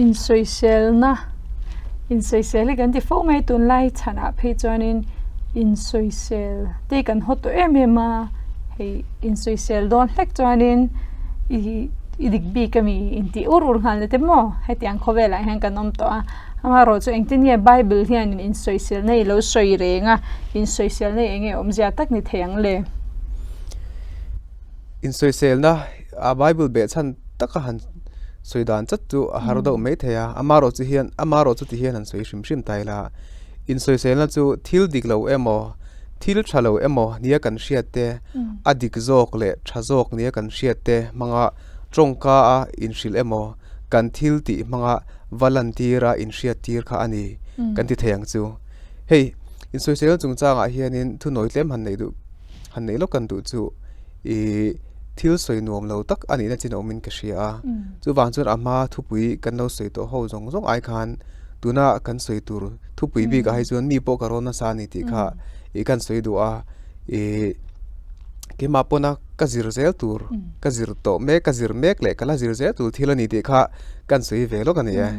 Insawiselna, insawisel hi kan ti fo mai tunlai chhanah phei chuanin insawisel te kan haw tawh em em a, hei insawisel dawn hlek chuanin i i dik bik a mi intih ur ur nghal na te maw hetiang khawvelah hian kan awm tawh a, amaherawh chu engtin nge bible hianin insawiselna i lo sawi reng a, insawiselna hi eng nge awmzia tak ni thei ang le? Insawiselna a bible behchhan taka han sawi dan chat chu a har deuh mai thei a, amaherawh chu hian amaherawh chu ti hian han sawi hrim hrim ta ila, insawiselna chu thil dik lo emaw thil tha lo emaw nia kan hriat te a dik zawk leh tha zawk nia kan hriat te hmanga tawngka a inhrilh emaw kan thil tih hmanga va lantir a inhriat tir kha a ni kan ti thei ang chu. Hei insawiselna chungchangah hianin thunawi tlem han neih duh. Han neih lawk kan duh chu ih thil sawi nuam lo tak a nihna chin a awmin ka hria a, chuvang chuan a hma thupui kan lo sawi tawh ho zawng zawng ai khan tuna kan sawi tur thupui bikah hi chuan mi pawh ka rawn nasa a ni tih kha ih kan sawi duh a, ih keimah pawna ka zir zel tur ka zir tawh mek ka zir mek leh ka la zir zel tur thil a ni tih kha kan sawi ve lawk a ni e.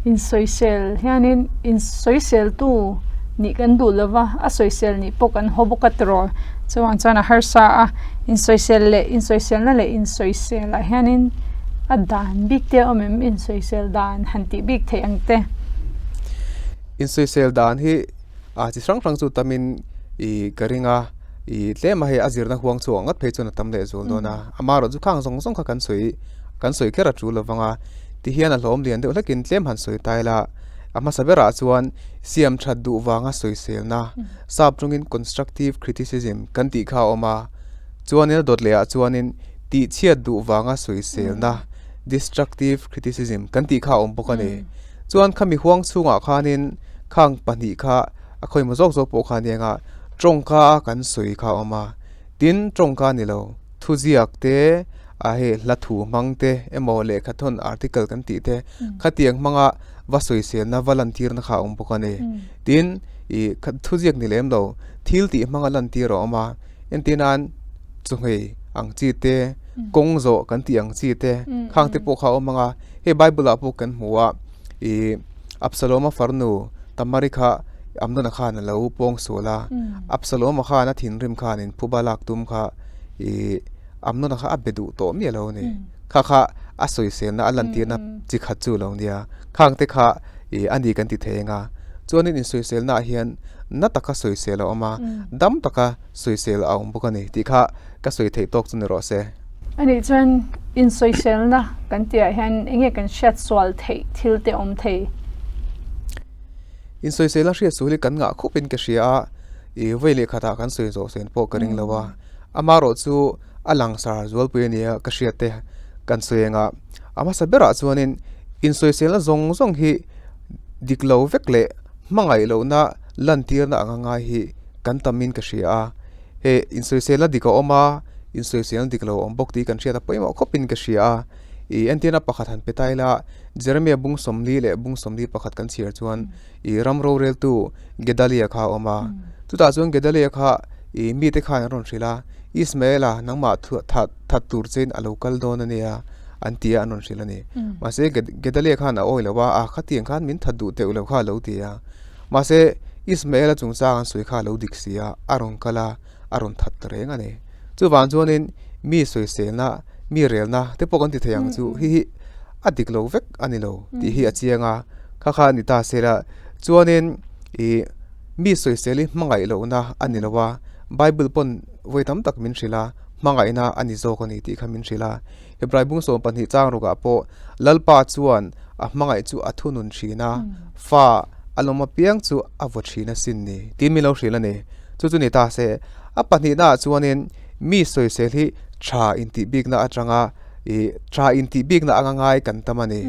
Insawisel hianin insawiseltu nih kan duh lo va, a sawisel nih pawh kan haw bawk a tiraw. Chuvang chuan a harsa a, insawisel leh insawiselna leh insawisel ah hianin a dan bik te a awm em? Insawisel dan han tih bik theih ang te. Insawisel dan hi a chi hrang hrang chu tamin ih ka ring a, ih tlem a hei a zirna huang chhuah ngat phei chuan a tam leh zual dawn a, amaherawhchu chu khang zawng zawng kha kan sawi kan sawi kher a tul lo vang a. Ti hian a hlawm lian deuh hlekin tlem han sawi ta ila, a hmasa berah chuan siam that duh vanga sawiselna, sap tawngin constructive criticism kan tih kha a awm a, chuanin a dawt lehah chuanin tihchhiat duh vanga sawiselna, destructive criticism kan tih kha a awm bawk a ni. Chuan khami huang chhungah khanin khang pahnih kha a khawimaw zawk zawk pawh kha a nia tawngka a kan sawi kha a awm a, tin tawngka ni lo. Thuziak te, a hei hla thu hmang te emaw lehkha thawn article kan tih te khatiang hmanga va sawiselna va lantirna kha a awm bawk a ni. Tin, ih thuziak ni lem lo thil tih hmanga lantir a awm a, entir nan chawhmeh ang chi te, kawng zawh kan tih ang chi te khang te pawh kha a awm ang a, hei bible ah pawh kan hmu a ih Absalom-a farnu Tamari kha Amnona khan a lo pawng sual a, Absalom-a khan a thinrim khanin phuba lak tum kha ih Amnona kha a be duh tawh miah lo a ni. Kha kha a sawiselna a lantirna chi khat chu lo nia. Khang te kha ih a ni kan ti thei ang a. Chuanin insawiselnaah hian na taka sawisel a awm a, dam taka sawisel a awm bawk a ni tih kha ka sawi theih tawk chu ni rawh se. Anih chuan insawiselna kan tihah hian eng nge kan hriat sual theih thil te awm thei? Insawiselna hriat sual hi kan ngah khawpin ka hria a, ih vawi leh khatah kan sawi zawh sen pawh ka ring lo a. Amaherawh chu a langsar zualpui a nia ka hriat te kan sawi ang a, a hmasa berah chuanin insawiselna zawng zawng hi dik lo vek leh hmangaih lohna lantirna anga ngai hi kan tamin ka hria a. Hei insawiselna dik a awm a, insawiselna dik lo a awm bawk tih kan hriat a pawimawh khawpin ka hria a. Ih entirna pakhat han pe ta ila Jeremiah bung sawmli leh bung sawmli pakhat kan chhiar chuan ih ram roreltu Gedalia kha a awm a. Chutah chuan Gedalia kha ih mite khan an rawn hrilh a, Ismaela nangmah that that tur chein a lo kal dawn a nia an ti a an rawn hrilh a ni. Mahse Gedalia khan a awi lo a, a khatiang khan min that duh teuh lo kha a lo ti a. Mahse Ismaela chungchang an sawi kha a lo dik si a, a rawn kal a, a rawn that ta reng a ni. Chuvang chuanin mi sawiselna, mi relna te pawh kan ti thei ang chu hi hi a dik lo vek a ni lo tih hi a chiang a, kha kha a ni ta se la. Chuanin ih mi sawisel hi hmangaih lohna a ni lo a, Bible pawn vawi tam tak min hrilh a, hmangaihna a ni zawk a ni tih kha min hrilh a. Hebrai bung 12 chang rukah pawh Lalpa chuan a hmangaih chu a thunun thin a, fa a lawm apiang chu a vaw thin asin ni tiin min lo hrilh a ni. Chu chu ni ta se, a pahnihnaah chuanin mi sawisel hi tha intih bikna atanga ih tha intih bikna anga ngai kan tam a ni.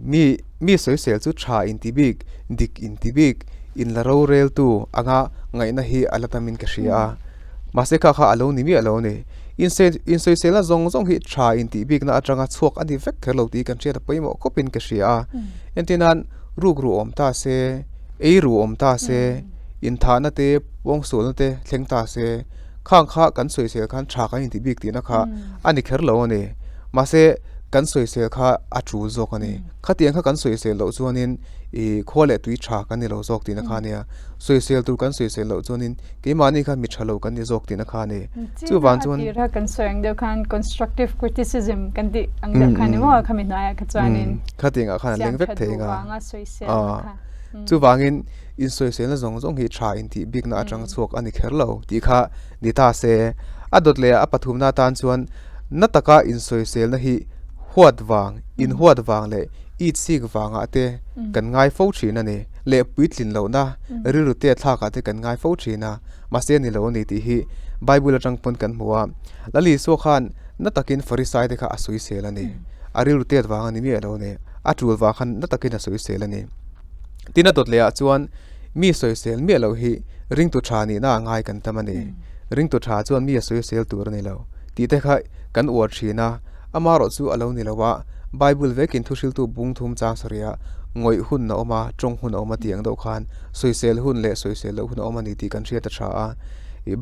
Mi mi sawisel chu tha intih bik, dik intih bik, inla roreltu anga ngaihna hi a la tamin ka hria a. Mahse kha kha a lo ni miah lo a ni. Insawiselna zawng zawng hi tha intih bikna atanga chhuak a ni vek kher lo tih kan hriat a pawimawh khawpin ka hria a. Entir nan ruk ruh awm ta se, ei ruh awm ta se, inthahna te, pawngsualna te thleng ta se, khang kha kan sawisel khan tha kan intih bik tihna kha a ni kher lo a ni. Mahse kan sawisel kha a tul zawk a ni. Khatiang kha kan sawisel loh chuanin ih khua leh tui tha kan ni lo zawk tihna kha a nia. Sawisel tur kan sawisel loh chuanin keimahni kha mi tha lo kan ni zawk tihna kha a ni. Chuvang chuan. China a tira kan sawi ang deuh khan constructive criticism kan tih ang deuh kha a ni maw khami hnuaiah kha chuanin. Khatiang ah khan a leng vek thei ang a. Siamtha duh vanga sawisel na kha. Chuvangin insawiselna zawng zawng hi tha intih bikna atang chhuak a ni kher lo tih kha ni ta se. A dawt leh a pathumna atan chuan na taka insawiselna hi huat vang, inhuat vang leh itsik vangah te kan ngai fo thin a ni. Leh puitlin lohna rilru te thlakah te kan ngai fo thin a, mahse a ni lo a ni tih hi Bible atang pawn kan hmu a. Lal Isua khan na takin Farisai te kha a sawisel a ni. A rilru tet vang a ni miah lo a ni. A tul vang khan na takin a sawisel a ni. Tin a dawt leh ah chuan mi sawisel miah loh hi ringtu tha nihna a ngai kan tam a ni. Ringtu tha chuan mi a sawisel tur a ni lo tih te kha kan uar thin a, amaherawh chu a lo ni lo a, Bible vekin thuhriltu bung thum chang sarih ah ngawih hun a awm a, tawng hun a awm a tih ang deuh khan sawisel hun leh sawisel loh hun a awm a ni tih kan hriat a tha a.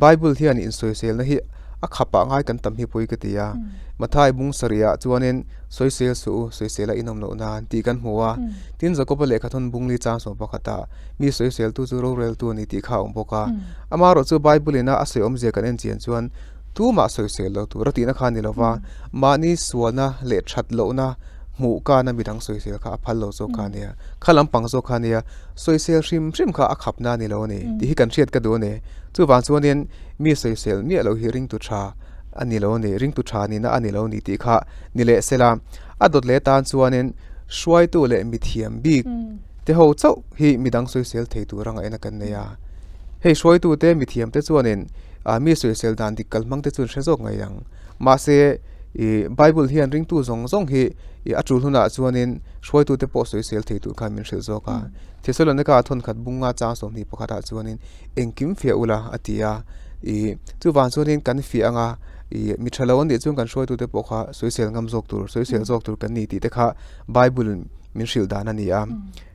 Bible hian insawiselna hi a khapah ngai kan tam hi pawi ka ti a, Mathai bung sarih ah chuanin sawisel suh u, sawisel a inawm loh nan tih kan hmu a. Tin, Jakoba lehkhathawn bungli chang sawm pakhata mi sawiseltu chu roreltu a ni tih kha a awm bawk a. Amaherawh chu Bible ina a sawi awmzia kan en chian chuan tumah sawisel lo tur a tihna kha a ni lo va, mahni sualna leh that lohna hmuh kana midang sawisel kha a phal lo zawk kha a nia. Kha lampang zawk kha a nia, sawisel hrim hrim kha a khapna a ni lo a ni tih hi kan hriat ka duh a ni. Chuvang chuanin mi sawisel miah loh hi ringtu tha a ni lo a ni, ringtu tha nihna a ni lo a ni tih kha ni leh sela. A dawt leh tan chuanin hruaitu leh mithiam bik te ho chauh hi midang sawisel thei tur a ngaihna kan nei a. Hei hruaitu te mithiam te chuanin ah mi sawisel dan dik kal hmang te chuan hre zawk ngei ang. Mahse ih Bible hian ringtu zawng zawng hi ih a tul hunah chuanin hruaitu te pawh sawisel thei tur khan min hrilh zawk a. Thesalonika thawnkhat bunga chang 21 pakhatah chuanin engkim fiah ula a ti a, ih chuvang chuanin kan fiah anga ih mi tha lo an nih chuan kan hruaitute pawh kha sawisel ngam zawk tur sawisel zawk tur kan ni tih te kha bible min hrilh dan a ni a,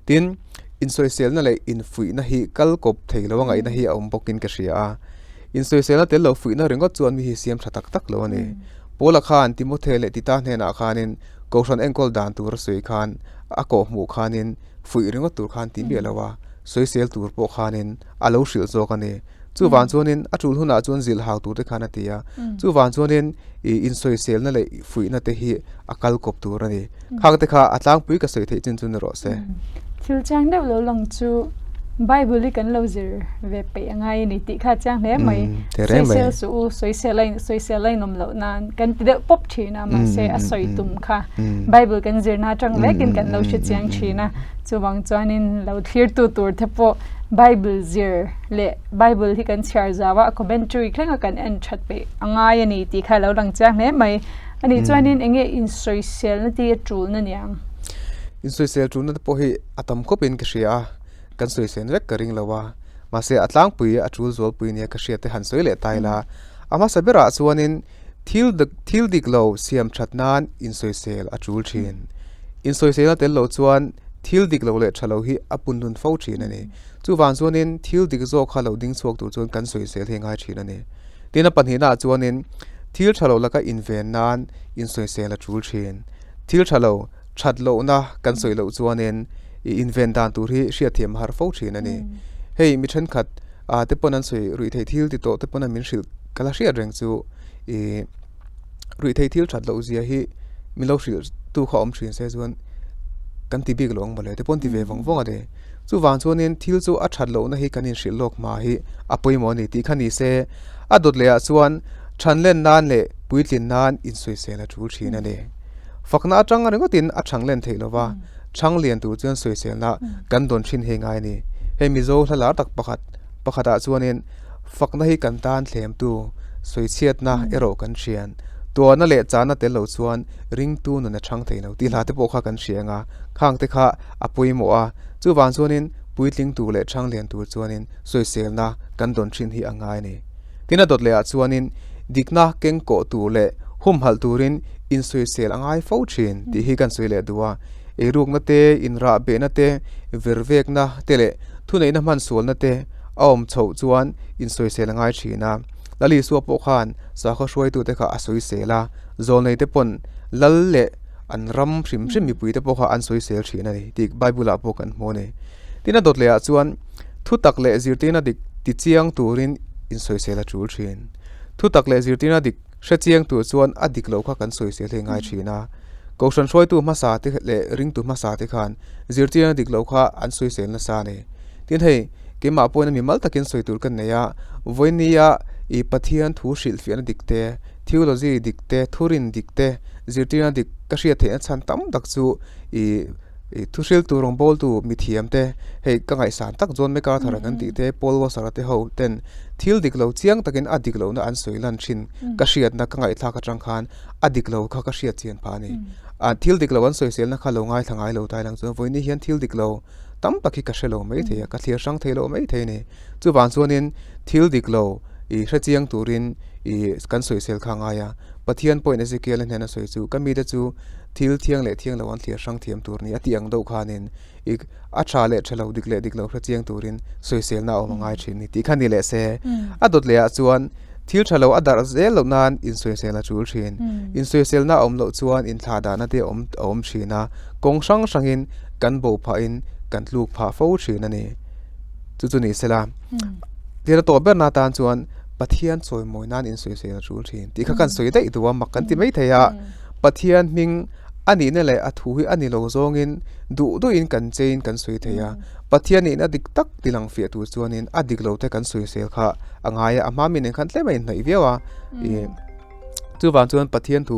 tin insawiselna leh infuihna hi kal kawp thei lo a ngaihna hi a awm bawkin ka hria a, insawiselna tel lo fuihna ringawt chuan mi hi siam tha tak tak lo a ni. Paula khan Timothy leh Tita hnenah khanin Kohhran enkawl dan tur a sawi khan a kawhhmuh khanin fuih ringawt tur khan ti miah lo a, sawisel tur pawh khanin a lo hrilh zawk a ni. Chuvang chuanin a tul hunah chuan zilh hau tur te khan a ti a, chuvang chuanin ih insawiselna leh fuihna te hi a kal kawp tur a ni. Khang te kha a tlangpui ka sawi theih chin chu ni rawh se. Thil chiang deuh lo lang chu Bible hi kan lo zir ve peih a ngai a ni tih kha a chiang hle mai. Sawisel suh u, sawisel a sawisel a inawm loh nan kan ti deuh pawp thin a, mahse a sawi tum kha Bible kan zirna atang vekin kan lo hre chiang thin a, chuvang chuanin lo thlirtu tur te pawh Bible zir leh Bible hi kan chhiar zau a, a commentary thleng a kan en that peih a ngai a ni tih kha a lo lang chiang hle mai. A nih chuanin eng nge insawiselna te hi a tulna niang? Insawisel tulna te pawh hi a tam khawpin ka hria a, kan sawisel vek ka ring lo a, mahse a tlangpui a tul zualpui nia ka hriat te han sawi leh ta ila, a hmasa berah chuanin thil thil dik lo siam that nan insawisel a tul thin. Insawiselna tel lo chuan thil dik lo leh tha lo hi a pun nun fo thin a ni. Chuvang chuanin thil dik zawk kha lo ding chhuak tur chuan kan sawisel hi a ngai thin a ni. Tin a pahnihnaah chuanin thil tha lo laka inven nan insawisel a tul thin. Thil tha lo that lohna kan sawi loh chuanin ih inven dan tur hi hriatthiam a har fo thin a ni. Hei mi thenkhat ah te pawn an sawi ruih theih thil ti tawh te pawn a min hrilh ka la hriat reng chu ih ruih theih thil that loh zia hi min lo hrilh tu kha awm thin se chuan kan ti bik lo ang mawle te pawn ti ve vawng vawng a ni. Chuvang chuanin thil chu a that lohna hi kan inhrilh lawk hma hi a pawimawh a ni tih kha ni se, a dawt lehah chuan thanlen nan leh puitlin nan insawisel a tul thin a ni. Fakna atang ringawtin a chhanglen theih lova, chhang lian tur chuan sawiselna kan dawn thin hei ngai a ni. Hei Mizo hla lar tak pakhat pakhatah chuanin fakna hi kan tan thlemtu sawichhiatna erawh kan hrian. Tuahna leh chahna tel lo chuan ringtu nun a chhang thei lo tih hla te pawh kha kan hria ang a, khang te kha a pawimawh a. Chuvang chuanin puitling tur leh chhang lian tur chuanin sawiselna kan dawn thin hi a ngai a ni. Tin a dawt lehah chuanin dikna keng kawh tur leh humhalh turin insawisel a ngai fo thin tih hi kan sawi leh duh a. Eirukna te, inrah behna te, vervekna te leh thuneihna hmansualna te a awm chhoh chuan insawisel a ngai thin a. Lal Isua pawh khan sakhaw hruaitute kha a sawisel a, zawlneite pawn lal leh. an ram hrim hrim mipui te pawh kha an sawisel thin a ni tih Bible ah pawh kan hmu a ni. Tin a dawt leh ah chuan thutak leh zirtirna dik ti chiang turin insawisel a tul thin. Thutak leh zirtirna dik hre chiang tur chuan a dik loh kha kan sawisel thei ngai thin a. Kohhran hruaitu hmasa te leh ringtu hmasa te khan zirtirna dik loh kha an sawisel nasa a ni. Tin hei keimah pawhin a mimal takin sawi tur ka nei a, vawinia ih Pathian thu hrilhfiahna dik te, theology dik te, thurin dik te, zirtirna dik ka hriat theihna chhan tam tak chu ih ih thu hriltu rawngbawltu mithiam te hei ka ngaihsan tak John MacArthur a kan tih te, Paul Washer a te ho ten thil dik lo chiang takin a dik lohna an sawi lan thin ka hriatna ka ngaihthlak atang khan a dik lo kha ka hriat chian phah a ni. Ah thil dik lo an sawiselna kha lo ngaithla ngai lo tai lang chuan vawiin hian thil dik lo tam tak hi ka hre lo mai thei a, ka thlir hrang thei lo mai thei a ni. Chuvang chuanin thil dik lo ih hre chiang turin ih kan sawisel kha a ngai a, Pathian pawhin Ezekiel-a hnena sawi chu ka mite chu thil thiang leh thiang lo an thlir hrang thiam tur ni a tih ang deuh khanin ih a tha leh tha lo dik leh dik lo hre chiang turin sawiselna a awm a ngai thin ni tih kha ni leh se. A dawt leh ah chuan thil tha lo a darh zel loh nan insawisel a tul thin. Insawiselna a awm loh chuan inthlahdahna te a awm a awm thin a, kawng hrang hrangin kan bo phahin kan tluk phah fo thin a ni. Chu chu ni sela thil a tawh berna atan chuan Pathian chawimawi nan insawisel a tul thin tih kha kan sawi daih duh a mak kan ti mai thei a. Pathian hming a nihna leh a thu hi a ni lo zawngin duh duhin kan chein kan sawi thei a. Pathian nihna dik tak ti lang fiah tur chuanin a dik lo te kan sawisel kha a ngai a, a hma mi nen khan tlem a inhnaih viau a. Ih chuvang chuan Pathian thu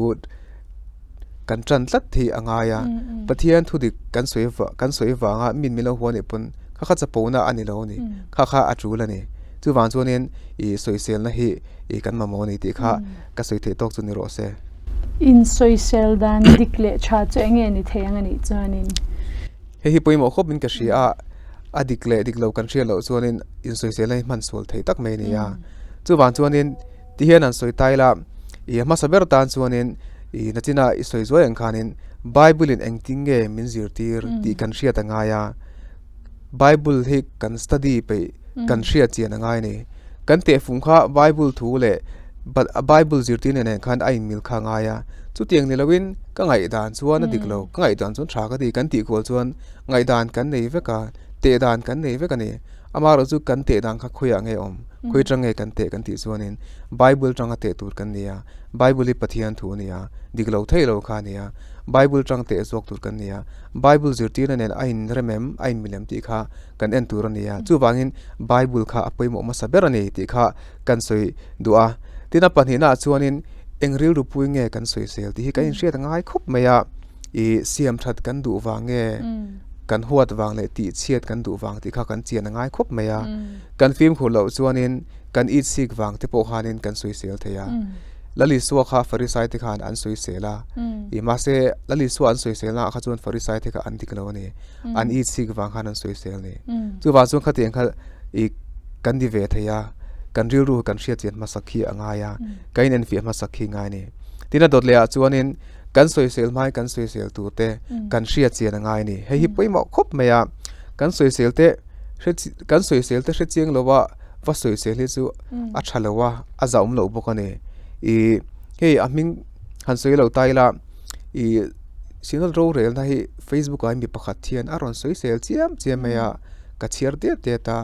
kan tan tlat hi a ngai a, Pathian thu dik kan sawi kan sawi vanga min min lo huan nih pawn kha kha chapona a ni lo a ni, kha kha a tul a ni. Chuvang chuanin ih sawiselna hi ih kan mamawh a ni tih kha ka sawi theih tawk chu ni rawh se. Insawisel dan dik leh tha chu eng nge ni thei ang a nih chuanin? Hei hi pawimawh khawp in ka hria a, a dik leh dik lo kan hriat loh chuanin insawiselna hi hman sual thei tak mai a ni a. Chuvang chuanin ti hian an sawi ta ila, ih a hmasa ber tan chuanin ih nachina i sawi zuai ang khanin Bible in engtin nge min zirtir tih kan hriat a ngai a. Bible hi kan study peih kan hriat chian a ngai a ni. Kan tehfung kha Bible thu leh Bible zirtirna nen khan a inmil kha a ngai a. Chutiang ni loin ka ngaihdan chuan a dik lo, ka ngaihdan chuan tha ka ti kan tih kual chuan ngaihdan kan nei vek a, teh dan kan nei vek a ni. Amaherawh chu kan teh dan kha khawiah nge awm, khawi tang nge kan teh kan tih chuanin Bible tanga teh tur kan ni a, Bible hi Pathian thu a ni a, dik lo theih lo kha a ni a, Bible tang teh zawk tur kan ni a, Bible zirtirna nen a inrem em, a inmil em tih kha kan en tur a ni a, chuvangin Bible kha a pawimawh hmasa ber a ni tih kha kan sawi duh a. Tin a pahnihnaah chuanin eng rilru pui nge kan sawi sel tih hi kan inhriat a ngai khawp mai a, ih siam that kan duh vang nge, kan huat vang leh tih chhiat kan duh vang tih kha kan chian a ngai khawp mai a. Kan fimkhur loh chuanin kan itsik vang te pawh khanin kan sawi sel thei a. Lalisua kha Farisai te khan an sawi sel a, ih mahse Lalisua an sawi sel naah kha chuan Farisai te kha an dik lo a ni, an itsik vang khan an sawi sel a ni. Chuvang chuan khatiang kha ih kan ni ve thei a, kan rilru kan hriat chian hmasak hi a ngai a, kan inenfiah hmasak hi a ngai a ni. Tin a dawt leh ah chuanin kan sawi sel hmain kan sawi sel tur te kan hriat chian a ngai a ni. Hei hi pawimawh khawp mai a, kan sawi sel te kan sawi sel te hre chiang lo a va sawi sel hi chu a tha lo a, a zahawm loh bawk a ni. Ih hei a hming han sawi lo ta ila ih Synod rorelna hi Facebook ah hian mi pakhat hian a rawn sawi sel chiam chiam mai a, ka chhiar diat diat a,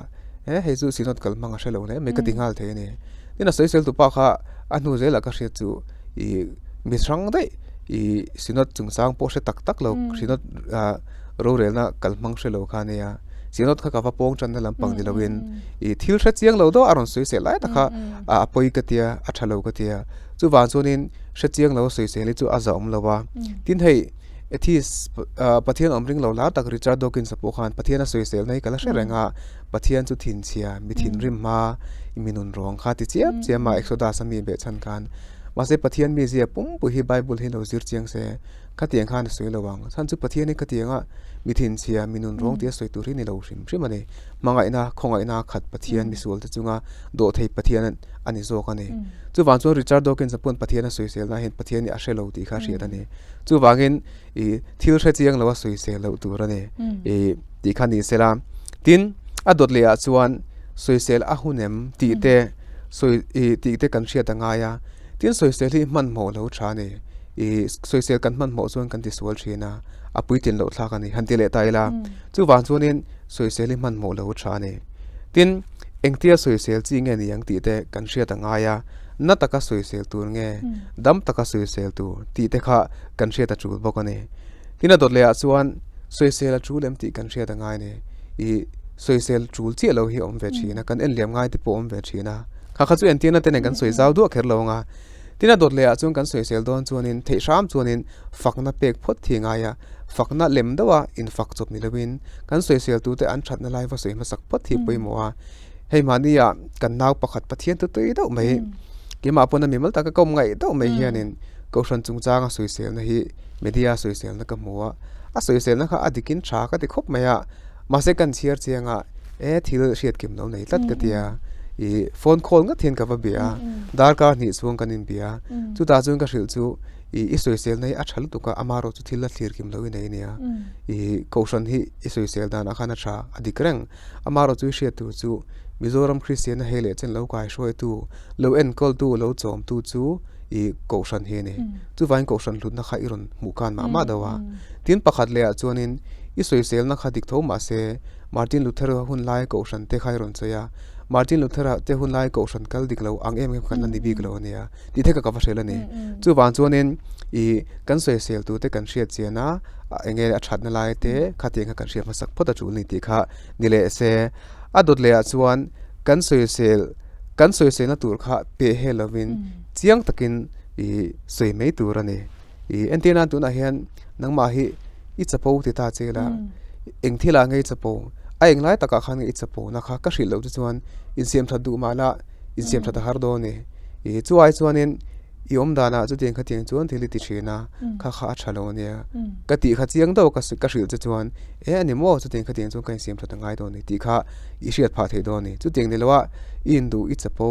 he hei chu Synod kal hmang a hre lo hle mai ka ti nghal thei a ni. Tin a sawi sel tu pa kha a hnu zelah ka hriat chu ih mi hrang daih ih Synod chungchang pawh hre tak tak lo Synod ah rorelna kal hmang hre lo kha a nia. Synod kha ka va pawng tanna lampang ni loin ih thil hre chiang lo deuh a rawn sawi sel lai tak kha a pawi ka tia a tha lo ka tia chuvang chuanin hre chiang lo sawi sel hi chu a zahawm lo a tin hei atheist Pathian awm ring lo lar tak Richard Dawkins a pawh khan Pathian a sawi selna hi ka la hre reng a Pathian chu thinchhia mi thinrim hma mi nun ruang kha ti chiam chiam a Exodus a mi beh chhan khan mahse Pathian mizia pumpui hi Bible hi lo zir chiang se. Khatiang khan a sawi lo ang. Chhan chu Pathian hi khatianga mi thinchhia, mi nun ruang tia sawi tur hi ni lo hrim hrim a ni. Hmangaihna, khawngaihna khat Pathian misual te chunga dawhthei Pathian a ni zawk a ni. Chuvang chuan Richard Dawkins a pawn Pathian a sawisel na hian Pathian hi a hre lo tih kha a hriat a ni. Chuvangin ih thil hre chiang lo a sawisel loh tur a ni ih tih kha ni sela. Tin, a dawt leh ah chuan sawisel a hun em tih te sawi ih tih te kan hriat a ngai a. Tin sawisel hi hmanhmawh lo tha a ni. Ih sawisel kan hmanhmawh chuan kan tisual thin a, a puitlin loh thlak a ni han ti leh ta ila. Chuvang chuanin sawisel hi hmanhmawh lo tha a ni. Tin, engtia sawisel chi nge ni ang tih te kan hriat a ngai a, na taka sawisel tur nge, dam taka sawisel tur tih te kha kan hriat a tul bawk a ni. Tin a dawt leh ah chuan sawisel a tul em tih kan hriat a ngai a ni. Ih sawisel tul chiah lo hi a awm ve thin a, kan en liam ngai te pawh a awm ve thin a. Kha kha chu entirna te nen kan sawi zau duah kher lo ang a. Tin a dawt leh ah chuan kan sawisel dawn chuanin theih hram chuanin fakna pek phawt thi ngai a, fakna lem deuh a infak chawp ni lovin kan sawisel tute an thatna lai va sawi hmasak phawt hi pawimawh a. Hei mahni ah kan nau pakhat Pathian tu tui deuh mai keimah pawn a mimal taka ka awm ngaih deuh mai hianin Kohhran chungchanga sawiselna hi media sawiselna ka hmu a, a sawiselna kha a dikin tha ka ti khawp mai a, mahse kan chhiar chiang a e thil hriat kim lo nei tlat ka ti a, ih phone call ngat hian ka va bia a, darkar hnih chhung kan inbia a, chutah chuan ka hrilh chu ih i sawiselna hi a tha lutuk a, amaherawh chu thil la thlir kim lo i nei ania, ih Kohhran hi i sawisel danah khan a tha a dik reng. Amaherawh chu i hriat tur chu Mizoram Kristianna hei leh chen lo kaihruaitu, lo enkawltu, lo chawmtu chu i Kohhran hi a ni. Chuvangin Kohhran hlutna kha i rawn hmuh khan mah mah deuh a. Tin pakhat lehah chuanin i sawiselna kha dik tho mah se Martin Luther-a hun lai Kohhran te kha i rawn sawi a. Martin Luther-a te hun lai Kohhran kal dik lo ang em em khan la ni bik lo a nia tih te kha ka va hrilh a ni. Chuvang chuanin i kan sawisel tute kan hriat chian a, eng nge a thatna lai te khatiang kha kan hriat hmasak phawt a tul ni tih kha ni leh se. A dawt lehah chuan kan sawisel kan sawiselna tur kha peh hel lovin chiang takin ih sawi mai tur a ni. Ih entir nan tunah hian nangmah hi i chapo ti ta che la eng thil ah nge i chapo a eng lai takah khan nge i chapo na kha ka hrilh loh te chuan insiam that duh mah la insiam that a har dawn a ni. Ih chu ai chuanin I awm danah chutiang khatiang chuan thil i ti thin a, kha kha a tha lo ania. Ka tih kha chiang deuh ka ka hrilh che chuan e a ni maw chutiang khatiang chuan ka insiam that a ngai dawn a ni tih kha i hriat phah theih dawn a ni. Chutiang ni loa i induh i chapo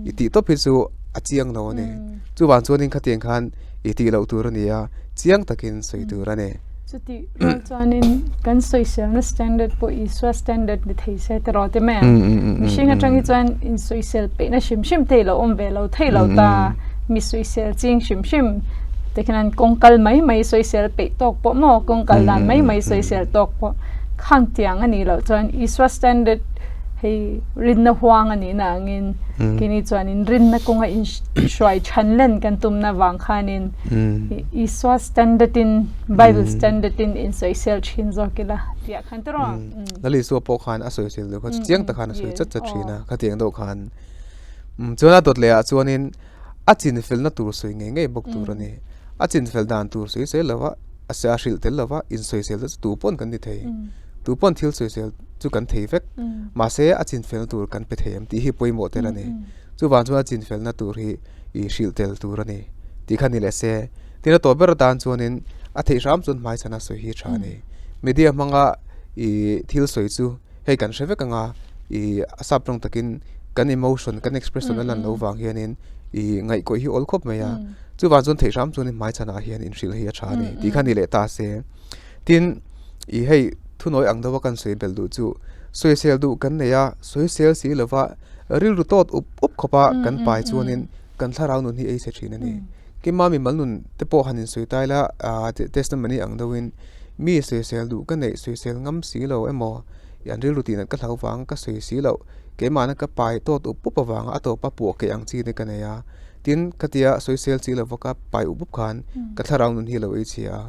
i tih tawp hi chu a chiang lo a ni. Chuvang chuanin khatiang khan i tih loh tur a ni a, chiang takin sawi tur a ni. Chutih rual chuanin kan sawiselna standard pawh Isua standard ni thei se tiraw te mai ang. Mihring atang hi chuan insawisel peihna hrim hrim te ilo awm ve lo thei lo ta. Mi sawisel ching hrim hrim te khian an kawng kal mai mai sawisel peih tawk pawh maw kawng kal dan mai mai sawisel tawk pawh khang tiang a nih loh chuan Isua standard hei rinna huang a nih na angin keini chuanin rinna kawnga inhruai than len kan tumna vang khanin Isua standard in Bible standard in in sawisel thin zawk ila tih ah khan tiraw. Lal Isua pawh khan a sawisel deuh kha chu chiang tak khan a sawi chat chat thin a khatiang deuh khan. Chuan a dawt leh ah chuanin a chinfelna tur sawi ngei ngei bawk tur a ni. A chinfel dan tur sawi sawi lova a hrilh tel lova in sawisel te chu tu pawn kan ni thei. Tu pawn thil sawisel chu kan thei vek. Mahse a chinfelna tur kan pe thei em tih hi pawimawh tel a ni. Chuvang chuan a chinfelna tur hi ih hrilh tel tur a ni tih kha ni leh se. Tin a tawh ber atan chuanin a theih hram chuan hmaichhana sawi hi tha a ni. Media hmanga ih thil sawi chu hei kan hre vek ang a, ih a sap tawng takin kan emotion kan expression a lan loh vang hianin ih ngaihkawih hi awl khawp mai a. Chuvang chuan theih hram chuanin hmaichhanah hian inhrilh hi a tha a ni tih kha ni leh ta se. Tin ih hei thunawi ang deuha kan sawi belh duh chu sawisel duh kan nei a, sawisel si lova rilru tawt up up khawpa kan pai chuanin kan thlarau nun hi ei chhe thin a ni. Kima mimal nun te pawh han insawi tai la ah testimony ang deuhin mi sawisel duh ka neih sawisel ngam si lo emaw an rilru tih nat ka hlau vang ka sawi si loh keimahna ka pai tawt up up avanga a tawpa puah keh ang chi te ka nei a tin khatia sawisel si lova ka pai up up khan ka thlarau nun hi a lo ei chhia a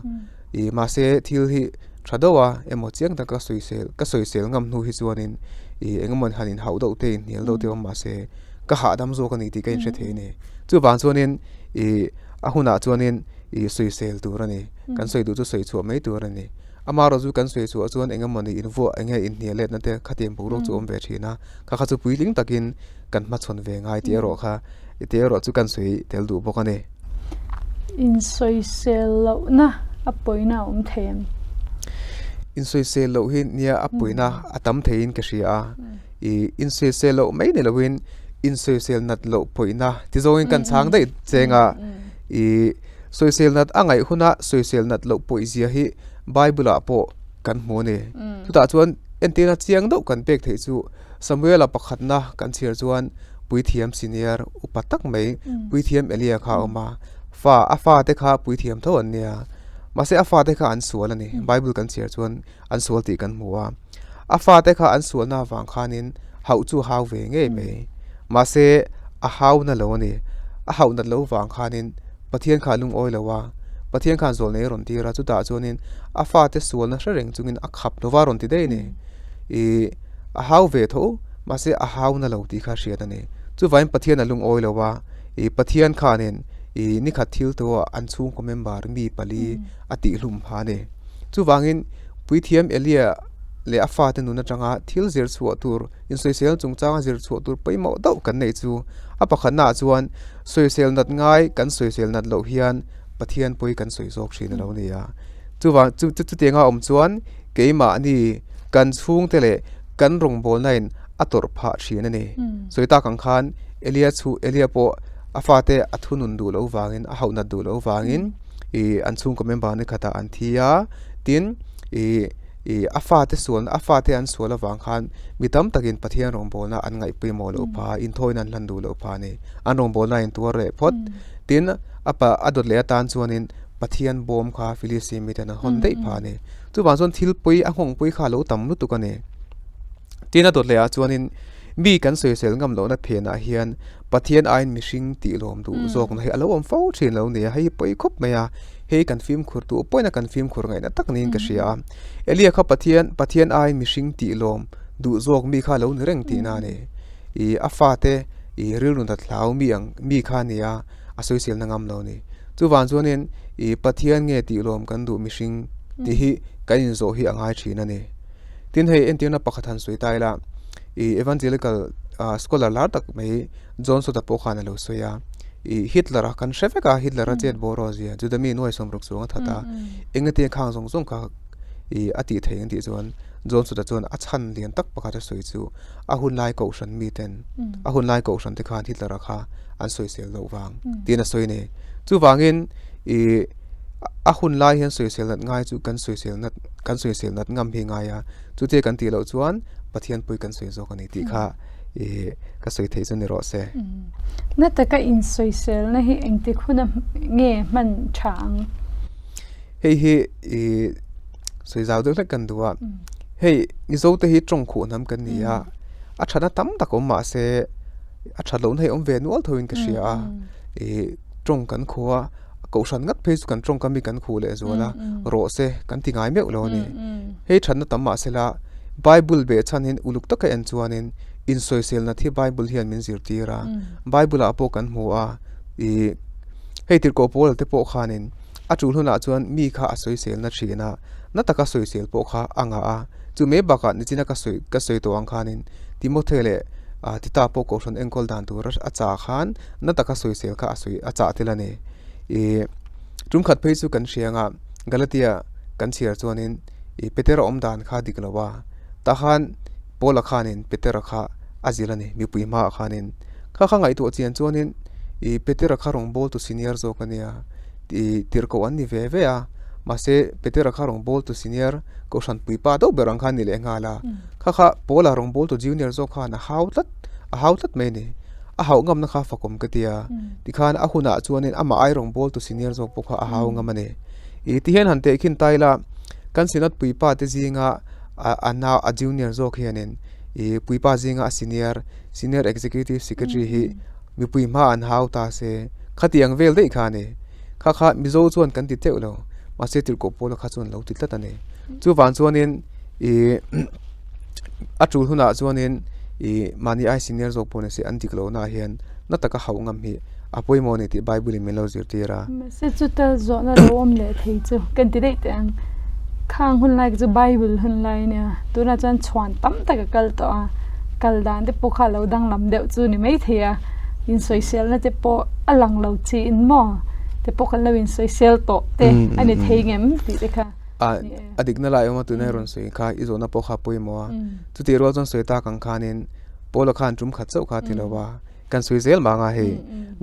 ih mahse thil hi tha deuh a emaw chiang taka sawisel ka sawisel ngam hnu hi chuanin ih eng emaw han inhauh deuh te inhnial deuh te awm mahse ka hahdam zawk a ni tih ka inhre thei a ni. Chuvang chuanin ih a hunah chuanin ih sawisel tur a ni. Kan sawi duh chu sawi chhuah mai tur a ni. Amaherawh chu kan sawi chhuah chuan eng emawni invuah eng nge inhnial letna te khatiang boruak chu a awm ve thin a. Kha kha chu puitling takin kan hmachhawn ve ngai tih erawh kha tih erawh chu kan sawi tel duh bawk a ni. Insawisel lohna a pawina a awm thei em? Insawisel loh hi nia a pawina a tam theiin ka hria a. Ih insawisel loh mai ni loin insawisel nat loh pawihna ti zawngin kan chhang daih cheng a. Ih sawisel nat a ngaih huna sawisel nat loh pawih zia hi Bible ah pawh kan hmu a ni. Chutah chuan entirna chiang deuh kan pek theih chu Samuela pakhatna kan chhiar chuan puithiam senior upa tak mai puithiam Elia kha a awm a. Fa, a fate kha puithiam tho an nia. Mahse a fate kha an sual a ni. Bible kan chhiar chuan an sual tih kan hmu a. A fate kha an sualna avang khanin hauh chu a hau ve ngei mai. Mahse a hau na lo a ni. A hauh nat lo vang khanin Pathian kha a lungawi lo a. Pathian khan zawl nei a rawn tir a, chutah chuanin a fate sualna hre reng chungin a khap lo va a rawn ti daih a ni. Ih a hau ve tho mahse a hau na lo tih kha a hriat a ni. Chuvangin Pathian a lungawi lo a. Ih Pathian khanin ih nikhat thil tawhah an chhungkaw member mi pali a tihhlum pha a ni. Chuvangin Puithiam Elia leh a fate nun atanga thil zir chhuah tur insawisel chungchanga zir chhuah tur pawimawh deuh kan neih chu a pakhatnaah chuan sawisel nat ngai kan sawisel nat loh hian Pathian pawi kan sawi zawk thin a lo ni a. Chuvang chu chutianga awm chuan keimahni kan chhungte leh kan rawngbawlna in a tawrh phah thin a ni. Sawi tak ang khan Elia chu Elia pawh a fate a thunun duh loh vangin a hauh nat duh loh vangin ih an chhungkaw member ni khatah an thi a tin ih ih a fate sual a fate an sual avang khan mi tam takin Pathian rawngbawlna an ngaih pawimawh loh phah a inthawina an hlan duh loh phah a ni an rawngbawlna a intuar leh phawt tin a pa a dawt leh atan chuanin Pathian bawm kha Filistin miten an hawn daih phah a ni chuvang chuan thil pawi a nghawng pawi kha a lo tam lutuk a ni. Tin a dawt leh ah chuanin mi kan sawisel ngam lohna phenah hian Pathian aiin mihring tih lawm duh zawkna hi a lo awm fo thin lo nia, hei hi pawi khawp mai a, hei kan fimkhur duh pawhin a kan fimkhur ngaihna tak niin ka hria a, Elia kha Pathian Pathian aiin mihring tih lawm duh zawk mi kha a lo ni reng tihna a ni, ih a fate ih rilru nat hlau mi ang mi kha a ni a, a sawiselna ngam lo a ni. Chuvang chuanin ih Pathian nge tih lawm kan duh mihring tih hi kan inzawh hi a ngai thin a ni. Tin hei entirna pakhat han sawi ta ila ih evangelical ah scholar lar tak mai John Sota pawh khan a lo sawi a ih Hitler a kan hre vek a Hitler a chet bawr aw zia Juda mi nuai sawmruk chuang a that a engati khang zawng zawng kha ih a tih theih ang tih chuan John Sota chuan a chhan lian tak pakhat a sawi chu a hun lai kohhran mi ten a hun lai kohhran te khan Hitler a kha an sawisel loh vang tiin a sawi a ni chuvangin ih a hun lai hian sawisel nat ngai chu kan sawisel nat kan sawisel nat ngam hi ngai a chutia kan tih loh chuan Pathian pui kan sawi zawk a ni tih kha ih ka sawi theih chu ni rawh se. Na taka insawiselna hi engtik huna nge hman tha ang? Hei hi ih sawi zau deuh hlek kan duh a, hei Mizo te hi tawng khuh hnam kan ni a, a thatna tam tak awm mah se a that lohna hi a awm ve nual tho in ka hria a, ih tawng kan khuh a. Kohhran ngat phei chu kan tawngkam hi kan khuh leh zual a, rawh se kan ti ngai meuh lo a ni. Hei thatna tam mah sela Bible beh chhanin uluk taka en chuanin insawiselna thi Bible hian min zirtir a, Bible ah pawh kan hmu a, ih hei tirhkoh pawl te pawh khanin a tul hunah chuan mi kha a sawiselna thin a, na taka sawisel pawh kha a ngah a, chu mai bakah nichina ka sawi ka sawi tawh ang khanin Timothy leh Tita pawh kohhran enkawl dan tur a chah khan na taka sawisel kha a sawi a chah tel a ni. Ih tum khat phei chu kan hria anga Galatia kan chhiar chuanin ih Petera awm dan kha dik lo a, tah khan Paula khanin Petera kha a zilh a ni mipui hmaah khanin. Kha kha ngaihtuah chian chuanin ih Petera kha rawngbawltu senior zawk a nia ih tirhkoh an ni ve ve a, mahse Petera kha rawngbawltu senior kohhran puipa deuh ber ang kha a ni leh nghal a. Kha kha Paula rawngbawltu junior zawk khan a hau tlat a hau tlat mai a ni. A hauh ngamna kha fakawm ka ti a, tikhan a hunah chuanin amah ai rawngbawltu senior zawk pawh kha a hau ngam a ni. Ih tihian han teh khin ta ila kan synod puipa te zinga a nau a junior zawk hianin ih puipa zinga a senior senior executive secretary hi mipui hma an hau ta se khatiang vel daih kha a ni. Kha kha Mizo chuan kan ti teuh lo mahse tirhkoh pawla kha chuan lo ti tlat a ni. Chuvang chuanin ih a tul hunah chuanin ih mahni ai senior zawk pawh ni se an dik lohna ah hian na taka hauh ngam hi a pawimawh a ni tih Bible in min lo zirtir a. Mahse chuta zawhna lo awm leh thei chu kan ti daih teh ang. Khang hun lai chu Bible hun lai a nia tunah chuan chhuan tam tak a kal tawh a kal dan te pawh kha a lo danglam deuh chu ni maithei a insawiselna te pawh a lang lo chiin maw te pawh kan lo insawisel tawh te a ni thei ngem tih te kha. A a dikna lai awm a tuna i rawn sawi kha i zawhna pawh kha a pawimawh a chutih rual chuan sawi tak ang khanin Paula khan tum khat chauh kha a ti lo a kan sawi zel mah anga hei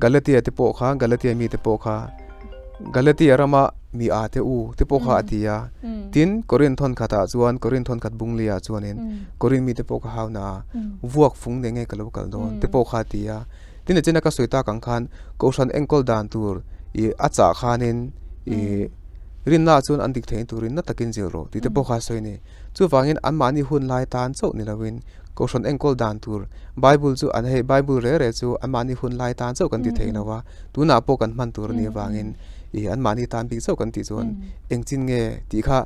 Galatia te pawh kha Galatia mi te pawh kha Galatia rama mi a te u te pawh kha a ti a tin Korin thawn khatah chuan Korin thawn khat bung liah chuanin Korin mi te pawh kha hauna a vuak fung nen nge ka lo kal dawn te pawh kha a ti a tin a chena ka sawi tak ang khan Kohhran enkawl dan tur. ih a chah khanin ih rinna ah chuan an dik theihna turin na takin zilh rawh tih te pawh kha a sawi a ni. Chuvangin anmahni hun lai tan chauh ni loin Kohhran enkawl dan tur Bible chu an hei Bible reh reh chu anmahni hun lai tan chauh kan ti thei lo a, tunah pawh kan hman tur a nih avangin ih anmahni tan bik chauh kan tih chuan engchin nge tih kha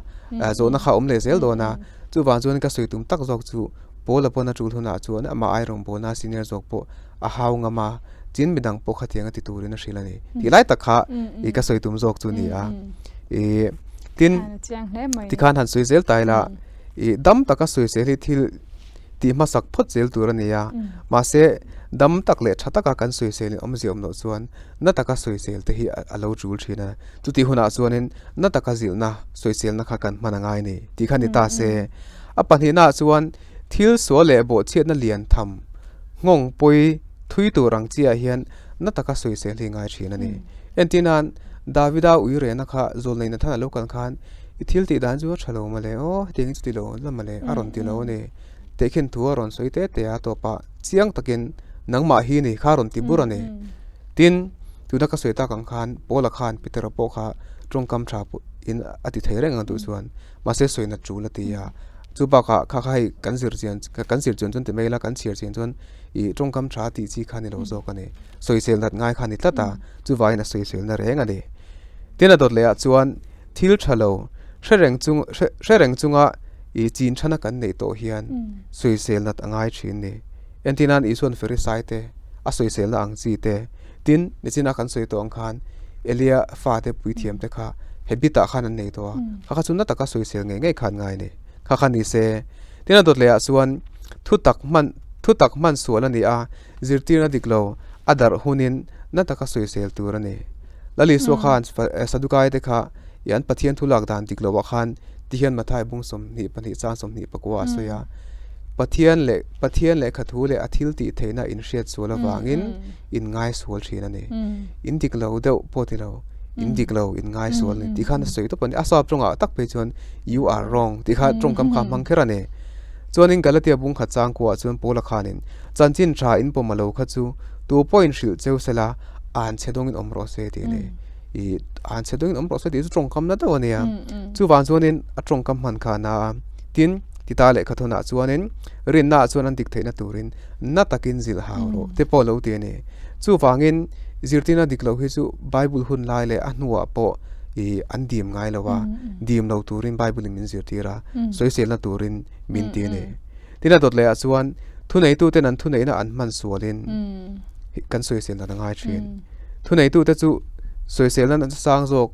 zawhna kha a awm leh zel dawn a. Chuvang chuan ka sawi tum tak zawk chu Paula pawn a tul hunah chuan amah ai rawngbawlna senior zawk pawh a hau ngam a, chin midang pawh khatiang a ti turin a hrilh a ni tih lai tak kha ih ka sawi tum zawk chu a ni a. Ih tin tikhan han sawi zel ta ila ih dam taka sawi zel hi thil tih hmasak phawt zel tur a ni a, mahse dam tak leh tha taka kan sawi sel in awmzia awm loh chuan na taka sawi sel te hi a lo tul thin a, chutih hunah chuanin na taka zilhna sawi selna kha kan hman a ngai a ni tih kha ni ta se. A pahnihnaah chuan thil sual leh bawhchhiatna lian tham nghawng pawi thui tur ang chiah hian na taka sawi sel hi ngai thin a ni. Entir nan Davida ui rehna kha zawlneih Nathan a lo kal khan i thil tih dan chu a tha lo mawle aw hetiang hi chu ti lo la mawle a rawn ti lo a ni. Tehkhin thu a rawn sawi te te a tawpah chiang takin nangmah hi ni kha a rawn ti bur a ni. Tin, tuna ka sawi tak ang khan Paula khan Petera pawh kha tawngkam tha in a ti thei reng ang duh chuan mahse sawi nat tul a ti a. Chu bakah kha kha hei kan zir chian kan zir chian chuan ti mai ila kan chhiar chian chuan ih tawngkam tha tih chi kha a ni lo zawk a ni. Sawisel nat ngai kha a ni tlat a, chuvangin a sawiselna reng a ni. Tin a dawt leh ah chuan thil tha lo hre reng chung hre reng chunga ih chin thana kan neih tawh hian sawisel nat a ngai thin ni. Entir nan Isuan Farisai te a sawiselna ang chi te, tin nichina kan sawi tawh ang khan Elia fate puithiam te kha habit ah khan an nei tawh a, kha kha chu na taka sawisel ngei ngei kha an ngai a ni. Kha kha ni se. Tin a dawt leh ah chuan thu tak hman thu tak hman sual a ni a, Zirtirna dik lo a darh hunin na taka sawisel tur a ni. Lal Isua khan Sadukai te kha i an Pathian thu lak dan dik loah khan ti hian Mathai bung 22 chang 24 a sawi a, Pathian leh Pathian lehkha thu leh a thil tih theihna in hriat sual avangin in ngai sual thin a ni. In dik lo deuh pawh ti lo, in dik lo in ngai sual a ni tih khan a sawi tawp a ni. A sap tawngah tak phei chuan you are wrong tih kha tawngkam kha a hmang kher a ni. Chuanin Galatia bung khat chang kuah chuan Paula khanin Chanchin tha in pawm a lo kha chu tu pawhin hrilh cheu sela an chhe dawngin awm rawh se tih a ni. Ih an chhe dawngin awm rawh se tih chu tawngkam na deuh a nia. Chuvang chuanin a tawngkam hman kha a na a. Tin, Tita lehkha thawnah chuanin rinnaah chuan an dik theihna turin na takin zilh hau rawh te pawh a lo ti a ni. Chuvangin zirtirna dik loh hi chu Bible hun lai leh a hnuah pawh ih an dim ngai lo a, dim lo turin Bible in min zirtir a, sawiselna turin min ti a ni. Tin a dawt leh ah chuan thuneituten an thuneihna an hman sualin kan sawisel dan a ngai thin. Thuneitute chu sawiselna nasa sang zawk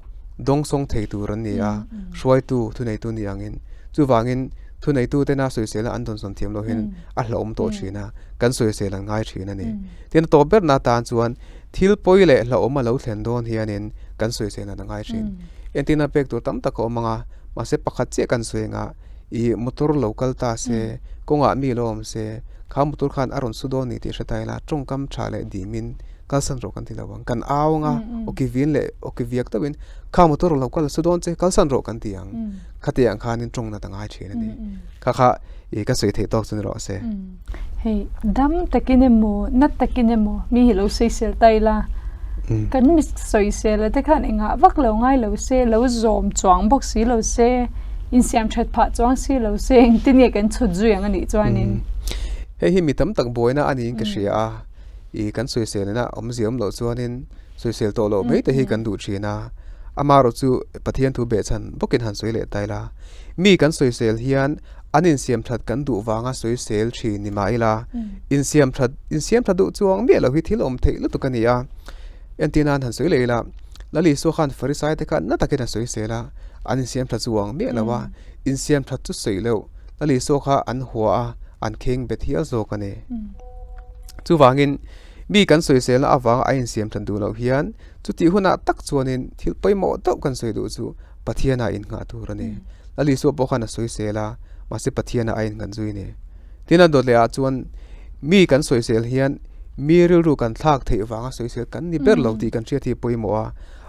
dawngsawng thei tur an ni a, hruaitu thuneitu ni angin. Chuvangin thuneitutena sawiselna an dawnsawn thiam loh hian a hlauhawm tawh thin a, kan sawisel an ngai thin a ni. Tin a tawp berna atan chuan thil pawi leh hlauhawm a lo thlen dawn hianin kan sawisel dan a ngai thin. Entirna pek tur tam tak a awm ang a, mahse pakhat chiah kan sawi ang a, Ih motor lo kal ta se, kawngah mi lo awm se, kha motor khan a rawn su dawn ni tih hre ta ila, tawngkam tha leh dimin kalsan rawh kan ti lo ang. Kan au anga awki vin leh awki viak deuhin kha motor lo kal a su dawn che, kalsan rawh kan ti ang. Khatiang khanin tawng nat a ngai thin a ni. Kha kha ih ka sawi theih tawk chu ni rawh se. Hei dam takin emaw nat takin emaw mi hi lo sawisel ta ila kan mi sawisel te khan engah vak lo ngai lo se lo zawm chuang bawk si lo se insiam that phah chuang si lo se engtin nge kan chhut zui ang anih chuanin. Hei hi mi tam tak buaina a niin ka hria a, ih kan sawiselna awmzia awm loh chuanin sawisel tawh loh mai te hi kan duh thin a, amaherawh chu Pathian thu behchhan bawkin han sawi leh ta ila, mi kan sawisel hian An insiam that kan duh vanga sawisel thin ni mah ila, insiam that insiam that duh chuang miah lo hi thil awm theih lutuk a ni a. Entir nan han sawi leh ila, Lal Isua khan Farisai te kha na takin a sawisel a, an insiam that chuang miah lo a, insiam that chu sawi loh Lal Isua kha an hua a, an kheng bet hial zawk a ni. Chuvangin, mi kan sawiselna avanga a insiam that duh loh hian chutih hunah tak chuanin thil pawimawh deuh kan sawi duh chu Pathianah innghah tur a ni. Lal Isua pawh khan a sawisel a, mahse Pathianah a innghat zui a ni. Tin a dawt leh ah chuan mi kan sawisel hian mi rilru kan thlak theih vanga sawisel kan ni ber lo tih kan hriat hi pawimawh a,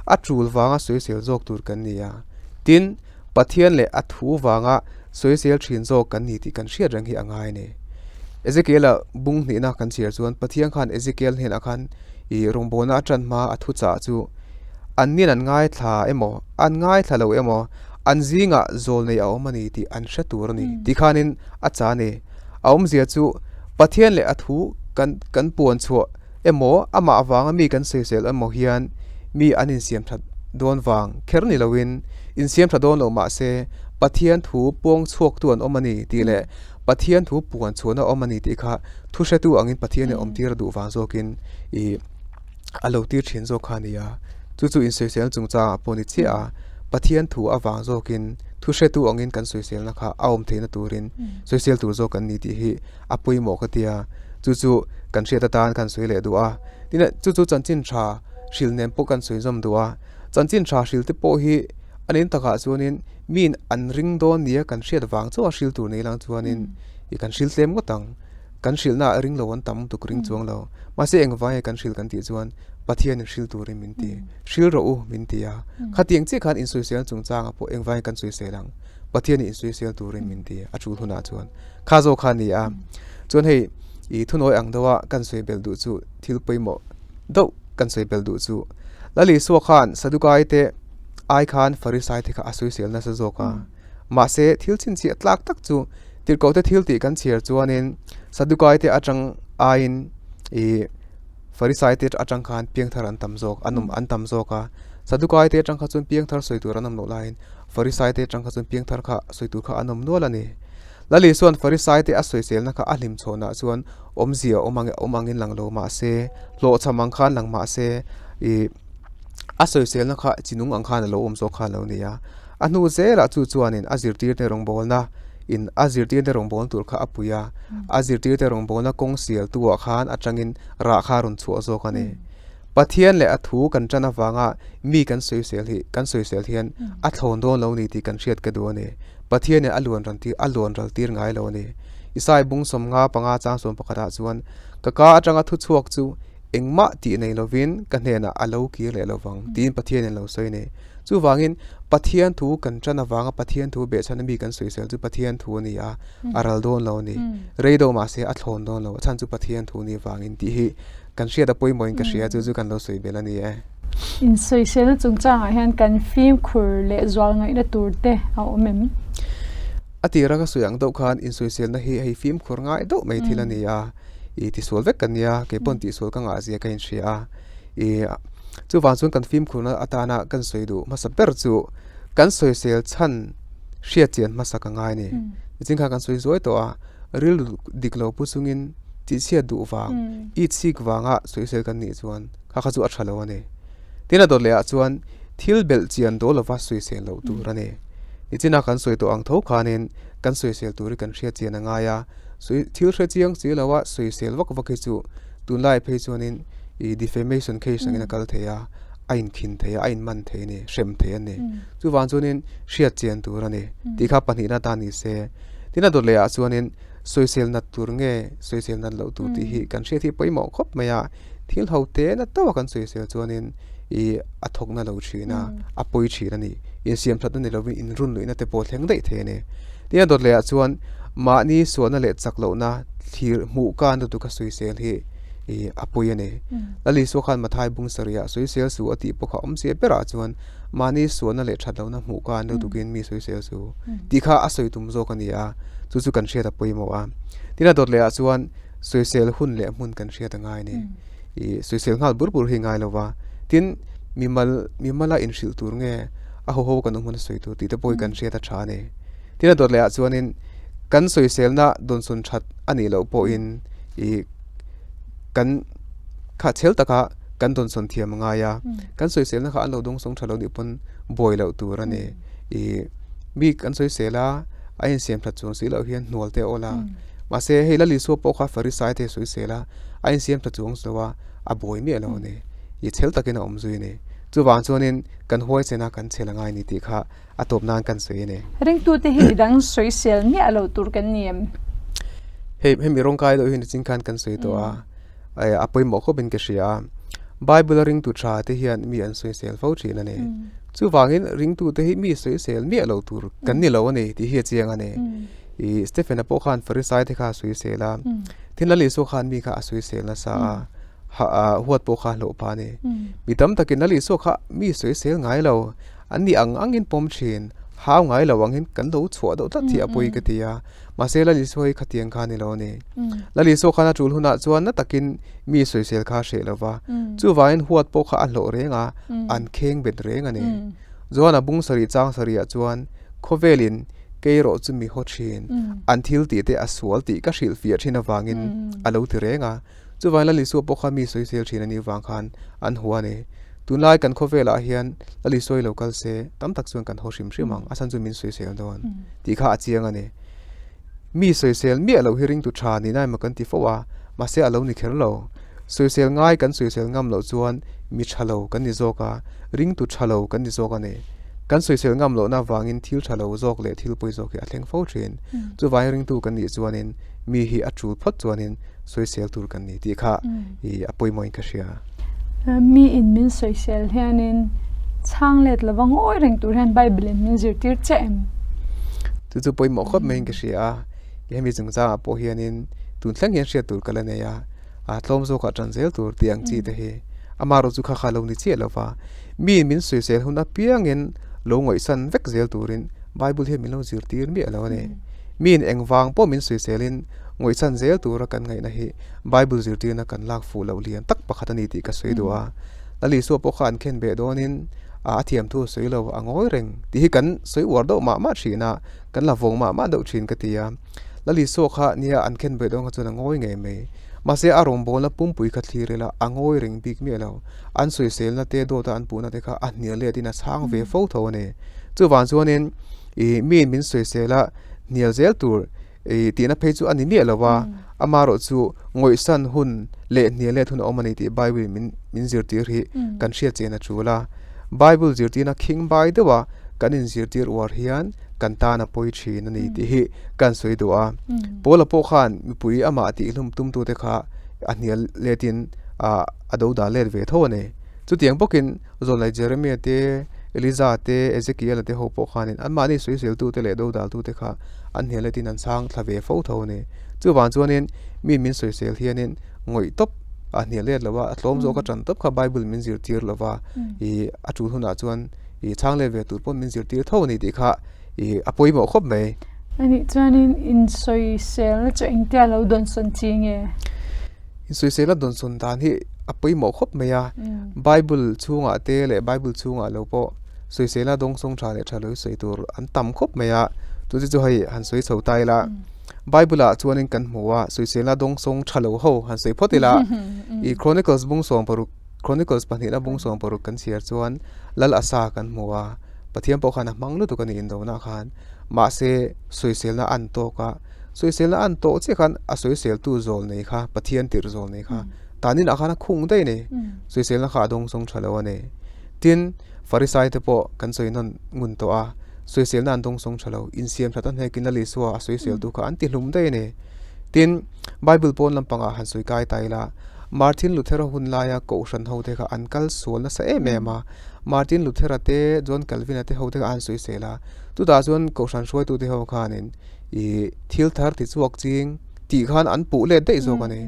a tul vanga sawisel zawk tur kan ni a. Tin, Pathian leh a thu vanga sawisel thin zawk kan ni tih kan hriat reng hi a ngai a ni. Ezekiel-a bung hnihna kan chhiar chuan Pathian khan Ezekiel hnenah khan ih rawngbawlna a tan hma a thuchah chu. Anni'n an ngaithla emaw, an ngaithla lo emaw, an zingah zawlnei a awm a ni tih an hre tur a ni tih khanin a cha a ni. A awmzia chu Pathian leh a thu kan kan puan chhuah emaw amah avanga mi kan sawisel emaw hian mi an insiam that dawn vang kher ni loin insiam tha dawn lo mah se Pathian thu puang chhuaktu an awm a ni tih leh Pathian thu puan chhuahna awm a ni tih kha thu hretu angin Pathianin awm tir a duh vang zawkin ih a lo tir thin zawk kha a ni a, chu chu insawisel chungchangah pawh ni chiah a, Pathian thu avang zawkin thu hretu angin kan sawiselna kha a awm theihna turin sawisel tur zawk kan ni tih hi a pawimawh ka ti a, chu chu kan hriat atan kan sawi leh duh a, tin chu chu chanchin tha hril nen pawh kan sawi zawm duh a, chanchin tha hril te pawh hi a nin takah chuanin miin an ring dawn nia kan hriat vang chauh a hril tur nei lang chuanin ih kan hril tlem ngawt ang. Kan hrilhna ah ring lo an tam tuk ring chuang lo. Mahse engvai nge kan hril kan tih chuan Pathianin hril turin min ti. Hril rawh u min ti a. Khatiang chiah khan insawisel chungchangah pawh engvai nge kan sawisel ang? Pathianin insawisel turin min ti a tul hunah chuan. Kha zawk kha a ni a. Chuan hei i thunawi ang deuha kan sawi belh duh chu thil pawimawh deuh kan sawi belh duh chu Lal Isua khan Sadukai te ai khan Farisai te kha a sawisel nasa zawk a. Mahse, thil chhinchhiah tlak tak chu tirhkohte thil tih kan chhiar chuanin Sadukaite atang aiin ih Farisaite atang khan piangthar an tam zawk an awm an tam zawk a. Sadukaite atang kha chuan piangthar sawi tur an awm loh laiin Farisaite atang kha chuan piangthar kha sawi tur kha an awm nual a ni. Lal Isua'n Farisaite a sawiselna kha a hlimchhawnah chuan awmzia awm ang awm angin lang lo mahse, hlawhchham ang khan lang mahse ih a sawiselna kha chinung ang khan a lo awm zawk kha a lo ni a. A hnu zelah chu chuanin a zirtirte rawngbawlna in a zirtirte rawngbawlna tur kha a pui a, a zirtirte rawngbawlna kawng sialtuah khan atangin rah kha a rawn chhuah zawk a ni. Pathian leh a thu kan tan avanga mi kan sawisel hi kan sawisel hian a thlawn dawn lo ni tih kan hriat ka duh a ni. Pathianin a luan ran tir a luan ral tir ngai lo a ni. Isai bung 50 panga chang sawm pakhatah chuan ka ka atanga thu chhuak chu engmah tih nei lovin ka hnenah a lo kir leh lovang tiin Pathianin lo sawi a ni. Chuvangin, Pathian thu kan tan avanga Pathian thu behchhan a mi kan sawisel chu Pathian thu a ni a, a ral dawn lo a ni. Rei deuh mahse a thlawn dawn lo, a chhan chu Pathian thu a nih avangin tih hi kan hriat a pawimawhin ka hria, chu chu kan lo sawi belh a ni e. Insawiselna chungchangah hian kan fimkhur leh zual ngaihna tur te a awm em? A tira ka sawi ang deuh khan insawiselna hi hei fimkhur ngai deuh mai thil a ni a, ih tisual vek ka nia, kei pawn tihsual ka ngah zia ka inhria a. Ih chuvang chuan kan fimkhurna atana kan sawi duh hmasa ber chu kan sawisel chhan hriat chian hmasa ka ngai a ni. Nichin khan kan sawi zuai tawh a, rilru dik lo pu chungin tihchhiat duh vang, itsik vanga sawisel kan nih chuan kha kha chu a tha lo a ni. Tin a dawt leh ah chuan thil belh chian dawl lova sawisel loh tur a ni. Nichina kan sawi tawh ang tho khanin kan sawisel tur hi kan hriat chian a ngai a, thil hre chiang si lo a sawisel vak vak hi chu tunlai phei chuanin ih defamation case angin a kal thei a, a inkhin thei a, a inman thei a ni, hrem thei a ni. Chuvang chuanin hriat chian tur a ni tih kha pahnihna atan ni se. Tin a dawt leh ah chuanin sawisel nat tur nge sawisel nat loh tur tih hi kan hriat hi pawimawh khawp mai a, thil ho te na tawk a kan sawisel chuanin ih a thawk na lo thin a, a pawi thin a ni. Insiam thatna ni lovin inrun luihna te pawh a thleng daih thei a ni. Tin a dawt leh ah chuan mahni sualna leh chak lohna thlir hmuh kan lutuk a sawisel hi ih a pawi a ni. Lal Isua khan Mathai bung sarih ah sawisel su a tih pawh kha awm chiah berah chuan mahni sualna leh that lohna hmuh kan lutukin mi sawisel su tih kha a sawi tum zawk a ni a, chu chu kan hriat a pawimawh a. Tin a dawt leh ah chuan sawisel hun leh hmun kan hriat a ngai a ni. Ih sawisel nghal bur bur hi ngai lo va, tin mimal mimala inhrilh tur nge a ho ho kan awm hun a sawi tur tih te pawh hi kan hriat a tha a ni. Tin a dawt leh ah chuanin kan sawiselna dawnsawn that a nih loh pawhin ih kan kha chhel taka kan dawnsawn thiam a ngai a, kan sawiselna kha an lo dawngsawng tha lo nih pawn buai loh tur a ni. Ih mi kan sawisel a, a insiam that chuang si loh hian hnual te a awl a, mahse hei Lal Isua pawh kha Farisai te sawisel a, a insiam tha chuang lo a, a buai miah lo a ni. Ih chhel takin a awm zui a ni. Chuvang chuanin kan huaisen a, kan chhel a ngai a ni tih kha a tawp nan kan sawi a ni. Ringtute hi midang sawisel miah lo tur kan ni em? Hei hemi rawngkai deuh hi nichin khan kan sawi tawh a, a pawimawh khawp in ka hria a. Bible a ringtu tha te hian mi an sawisel fo thin a ni. Chuvangin ringtute hi mi sawisel miah lo tur kan ni lo a ni tih hi a chiang a ni. Ih Stephen-a pawh khan Farisai te kha a sawisel a, tin Lal Isua khan mi kha a sawisel nasa a. Huat pawh kha hlauh phah a ni. Mi tam takin Lal Isua kha mi sawisel ngai lo, an ni ang angin pawm thin, hau ngai lo angin kan lo chhuah deuh tlat hi a pawi ka ti a. Mahse Lal Isua hi khatiang kha a ni lo a ni. Lal Isua khan a tul hunah chuan na takin mi sawisel kha a hreh lo va, chuvangin huat pawh kha a hlawh reng a, an kheng bet reng a ni. Joana bung sarih chang sarihah chuan khawvelin kei erawh chu mi haw thin, an thil tih te a sual tih ka hrilhfiah thin avangin a lo ti reng a. Chuvangin Lal Isua pawh kha mi sawisel thin a nih vang khan an hua a ni. Tunlai kan khawvelah hian Lal Isua hi lo kal se tam tak chuan kan haw hrim hrim ang, a chhan chu min sawisel dawn tih kha a chiang a ni. Mi sawisel miah loh hi ringtu tha nihna emaw kan ti fo a, mahse a lo ni kher lo. Sawisel ngai kan sawisel ngam loh chuan mi tha lo kan ni zawk a, ringtu tha lo kan ni zawk a ni. Kan sawisel ngam lohna vangin thil tha lo zawk leh thil pawi zawk hi a thleng fo thin. Chuvangin ringtu kan nih chuanin mi hi a tul phawt chuanin sawisel tur kan ni tih kha i a pawimawhin ka hria. Mi in min sawisel hianin chhang let lova ngawi reng tur hian Bible in min zirtir che em? Chu chu pawimawh khawp maiin ka hria a, hemi chungchangah pawh hianin tun thleng hian hriat tur ka la nei a, a tlawm zawkah tan zel tur tih ang chi te hi amaherawh chu kha kha lo ni chiah lova, mi in min sawisel hun apiangin lo ngawihsan vek zel turin Bible hian min lo zirtir miah lo a ni. Mi in engvang pawh min sawiselin Ngawihchhan zel tura kan ngaihna hi Bible zirtirna kan lak fuh loh lian tak pakhat a ni tih ka sawi duh a. Lal Isua pawh kha an khen beh dawnin a thiam thu a sawi lo, a ngawi reng tih hi kan sawi uar deuh mah mah thin a, kan la vawng mah mah deuh thin ka ti a. Lal Isua kha nia an khen beh dawn kha chuan a ngawi ngei mai. Mahse a rawngbawlna pumpui kha thlir ila a ngawi reng bik miah lo. An sawiselna te dawta an puhna te kha a hnial letin a chhang ve fo tho a ni. Chuvang chuanin ih miin min sawisel a hnial zel tur I tihna phei chu a ni miah lo va, amaherawh chu ngawihsan hun leh hnial let hun a awm a ni tih Bible in min zirtir hi kan hriat chian a tul a. Bible zirtirna khing bai deuha kan inzirtir uar hian kan tan a pawi thin a ni tih hi kan sawi duh a. Paula pawh khan mipui amah tihhlum tumtute kha a hnial letin a do dah let ve tho a ni. Chutiang bawkin Zawnlai Jeremia te, Eliza te, Ezekiela te ho pawh khanin anmahni sawiseltute leh dodaltute kha an hnial letin an chhang thla ve fo tho a ni. Chuvang chuanin mi min sawisel hianin ngawih tawp a hnial let lo a, a tlawm zawk a tan tawp kha Bible min zirtir lo va, ih a tul hunah chuan ih chhang let ve tur pawn min zirtir tho a ni tih kha ih a pawimawh khawp mai. Anih chuanin insawiselna chu engtia lo dawnsawn chi nge? Insawisel a dawnsawn dan hi a pawimawh khawp mai a, Bible chhungah te leh Bible chhungah lo pawh sawisela dawngsawng tha leh tha lo sawi tur an tam khawp mai a, chu chu hei han sawi chho ta ila Bible ah chuanin kan hmu a sawisela dawngsawng tha lo ho han sawi phawt ila ih Chronicles bung sawm paruk Chronicles pahnihna bung sawm paruk kan chhiar chuan Lal Asa kan hmu a, Pathian pawh khan a hmang lutuk a ni indona khan mahse sawiselna a an tawk a. Sawiselna an tawh chiah khan a sawiseltu zawl nei kha Pathian tirh zawl nei kha tanin ah khan a khung daih a ni. Sawiselna kha a dawng sawng tha lo a ni. Tin, Farisai te pawh kan sawi nawn ngun tawh a, sawiselna an dawng sawng tha lo. Insiam that a hnekin Lal Isua a sawiseltu kha an ti hlum daih a ni. Tin, Bible pawn lampangah han sawi kai ta ila, Martin Luther-a hun laia Kohhran hote kha an kal sual nasa em em a. Martin Luther-a te, John Calvin-a te hote kha an sawisel a. Chutah chuan Kohhran hruaitute ho khanin ih thil thar ti chhuak ching tih khan an puh let daih zawk a ni.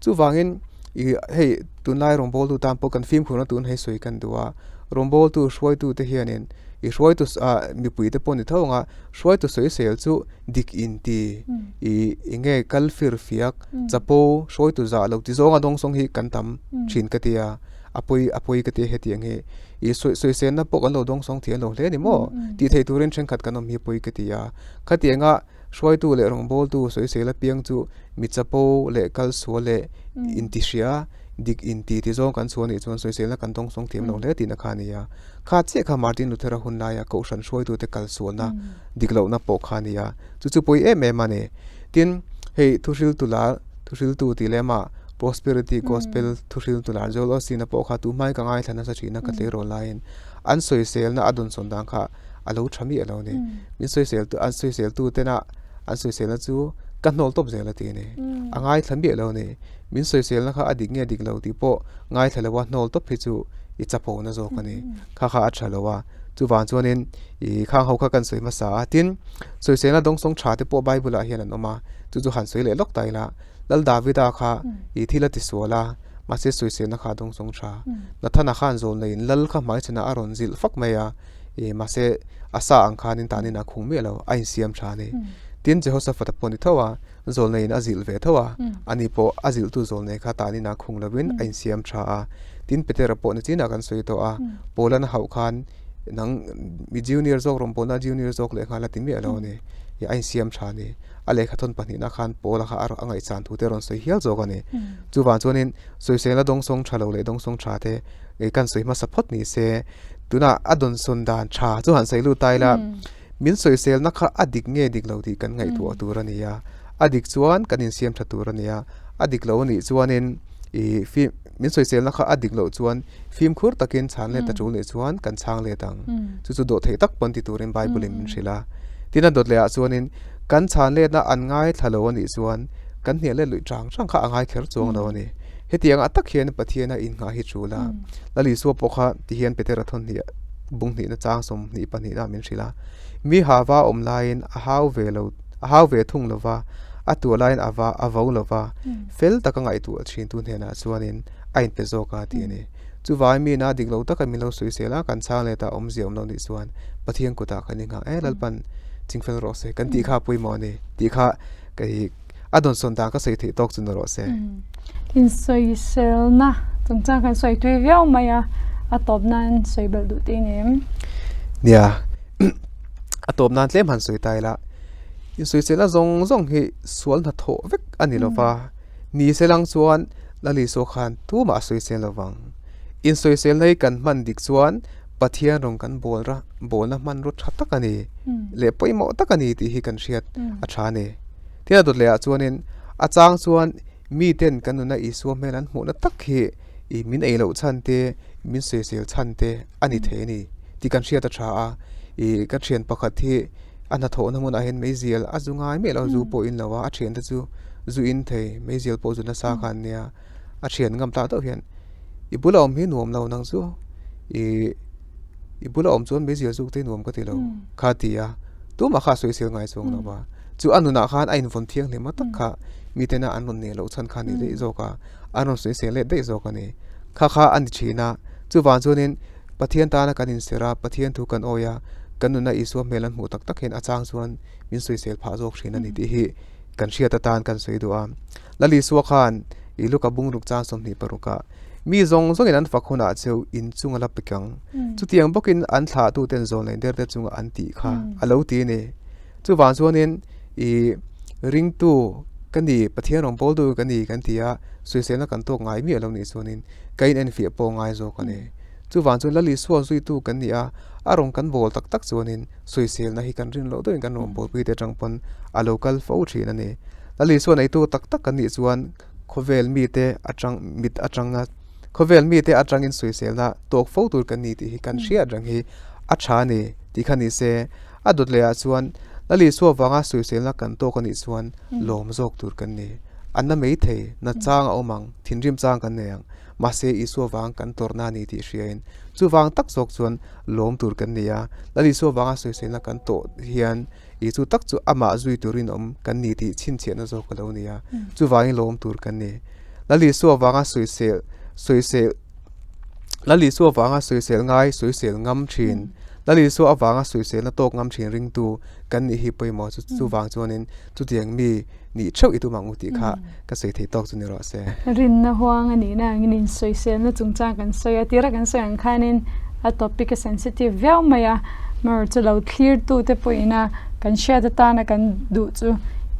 Chuvangin ih hei tunlai rawngbawltu tan pawh kan fimkhurna tun hei sawi kan duh a, rawngbawltu hruaitu te hianin ih hruaitu ah mipui te pawh ni tho ang a, hruaitu sawisel chu dik in ti ih eng nge kal fir fiak chapo hruaitu zah lo ti zawnga dawngsawng hi kan tam thin ka ti a, a pawi a pawi ka ti a hetiang hi ih sawi sawiselna pawh kan lo dawngsawng thiam lo hle a ni maw tih theih turin thenkhat kan awm hi pawi ka ti a. Khatianga hruaitu leh rawngbawltu sawisel apiang chu mi chapo leh kalsual leh intihria dik inti ti zawng kan chhuah anih chuan sawiselna kan dawngsawng thiam lo hle tihna kha a ni a. Kha chiah kha Martin Luther-a hun laia Kohhran hruaitute kalsualna dik lohna pawh kha a ni a. Chu chu pawi em em a ni. Tin, hei thuhriltu lar, thuhriltu tih leh amah Prosperity Gospel thuhriltu lar Joel Osteen-a pawh kha tuhmai ka ngaithla nasa thin a ka tleirawl laiin an sawiselna a dawnsawn dan kha a lo tha miah lo a ni. Min sawisel tu an sawisel tu tena an sawiselna chu ka hnawl tawp zel a ti a ni. A ngaithla miah lo a ni. Min sawiselna kha a dik nge dik lo tih pawh ngaithla lo a hnawl tawp hi chu i chapona zawk a ni. Kha kha a tha lo a. Chuvang chuanin ih khang ho kha kan sawi hmasa a. Tin, sawiselna dawngsawng tha te pawh Bible ah hian an awm a. Chu chu han sawi leh lawk ta ila Lal Davida kha ih thil a tisual a. Mahse sawiselna kha a dawngsawng tha. Nathana khan zawlneiin lal kha hmaichhanah a rawn zilh fak mai a, ih mahse a sa ang khanin tanin a khung miah lo, a insiam tha a ni. Tin, Jehoshaphat-a pawh a ni tho a, zawlneiin a zilh ve tho a, ani pawh a zilhtu zawlnei kha tanin a khung lovin a insiam tha a. Tin, Petera pawh nichinah kan sawi tawh a, Paula'n a hauh khan nang mi junior zawk rawn pawhna junior zawk leh nghal a ti miah lo a ni, ih a insiam tha a ni. A lehkha thawn pahnihna khan Paula kha a ngaihsan thu te a rawn sawi hial zawk a ni. Chuvang chuanin sawiselna dawngsawng tha lo leh dawngsawng tha te kan sawi hmasa phawt ni se, tunah a dawnsawn dan tha chu han sawi lut ta ila, min sawiselna kha a dik nge dik lo tih kan ngaihtuah tur a ni a, a dik chuan kan insiam tha tur a ni a, a dik lo a nih chuanin ih fim min sawiselna kha a dik loh chuan fimkhur takin chhan let a tul nih chuan kan chhang let ang. Chu chu dawhtheih tak pawn ti turin Bible in min hrilh a. Tin a dawt leh ah chuanin kan chhan letna an ngaithla lo a nih chuan kan hnial let luih chang chang kha a ngai kher chuang lo a ni. Hetiang ah tak hian Pathian a innghah hi tul a. Lal Isua pawh kha ti hian Petera thawn hnih bung hnihna chang 22 ah min hrilh a. Mi hava awm laiin a hau ve lo a hau ve thung lo va, a tuah laiin a va a vo lo va, fel taka ngaihtuah thintu hnenah chuanin a inpe zawk a ti a ni. Chuvangin mi ina dik lo taka min lo sawisel a, kan chhang let a awmzia awm lo nih chuan Pathian kutah kan inghak e, Lalpan chingfel rawh se kan tih kha a pawimawh a ni tih kha kei a dawnsawn dan ka sawi theih tawk chu ni rawh se. Insawiselna chungchang kan sawi tui viau mai a, a tawp nan sawi belh duh te em? Nia, a tawp nan tlem han sawi ta ila, insawiselna zawng zawng hi sual hnathawh vek a ni lova, Ni se lang chuan Lal Isua khan tumah a sawisel lo vang. Insawiselna hi kan hman dik chuan Pathian rawn kan bawl ra, bawlna hmanraw tha tak a ni leh pawimawh tak a ni tih hi kan hriat a tha a ni. Tin a dawt lehah chuanin a chang chuan miten kan nuna Isua hmel an hmuhna tak hi ih min ei loh chhan te, min sawisel chhan te a ni thei a ni tih kan hriat a tha a. Ih ka thian pakhat hi A hnathawhna hmunah hian meizial a zu ngai miah lo, zu pawh in lo a, a thiante chu zu in thei, meizial pawh zu nasa kha an nia, a thian ngam tak deuh hian i bula awm hi nuam lo nang chu, ih i bula awm chuan meizial zuk te hi nuam ka ti lo kha a ti a, tumah kha a sawisel ngai chuang lo va, chu a nunah khan a invawn thianghlim a tak kha miten a an rawn nei loh chhan kha a ni daih zawk a, an rawn sawisel leh daih zawk a ni, kha kha a ni thin a, chuvang chuanin. Pathian tana kan inserh a, Pathian thu kan awi a, kan nuna Isua hmel an hmuh tak tak hian a chang chuan min sawisel phah zawk thin a ni tih hi kan hriat atan kan sawi duh a. Lal Isua khan i Luka bungruk chang 26 ah, Mi zawng zawngin an fak hunah cheu in chung a la pek ang. Chutiang bawkin an thlahtuten zawn leh derte chunga an tih kha a lo ti a ni. Chuvang chuanin i ringtu ka ni, Pathian rawngbawltu ka ni kan ti a, sawiselna kan tawk ngai miah lo nih chuanin ka inenfiah pawh ngai zawk a ni. Chuvang chuan Lal Isua zuitu kan ni a, a rawn kan bawl tak tak chuanin sawiselna hi kan rin loh deuhin kan rawn bawlpui te atang pawn a lo kal fo thin a ni. Lal Isua neitu tak tak kan nih chuan khawvel mite atang mit atanga khawvel mite atangin sawiselna tawk fo tur kan ni tih hi kan hriat reng hi a tha a ni tih kha ni se. A dawt lehah chuan Lal Isua vanga sawiselna kan tawk a nih chuan lawm zawk tur kan ni. A na maithei, na chang a awm ang, thinrim chang kan nei ang. Mahse Isua vang kan tawrhna a ni tih hriain chuvang tak zawk chuan lawm tur kan ni a. Lal Isua vanga sawiselna kan tawh hian Isu tak chu amah zui turin awm kan ni tih chhinchhiahna zawk a lo ni a, chuvangin lawm tur kan ni. Lal Isua vanga sawisel sawisel Lal Isua vanga sawisel ngai sawisel ngam thin, Lal Isua avanga sawiselna tawk ngam thin ringtu kan nih hi pawimawh chu chuvang chuanin chutiang mi nih theuh i tum ang u tih kha ka sawi thei tawk chu ni rawh se. Rinna huang a nihna angin insawiselna chungchang kan sawi a, tira kan sawi ang khanin a topic a sensitive viau mai a, amaherawhchu chu lo thlirtu te pawhin a kan hriat atana kan duh chu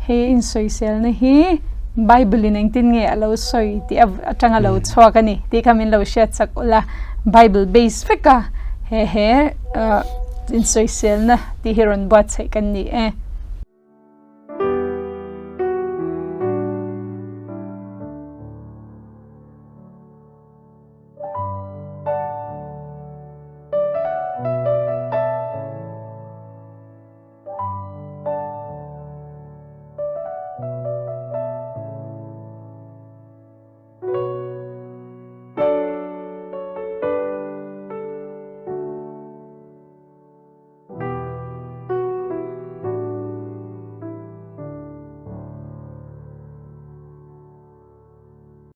hei insawiselna hi Bible in engtin nge a lo sawi tih atanga lo chhuak a ni tih kha min lo hriat chak ula, Bible base vek a he he insawiselna tih hi rawn buatsaih kan ni e.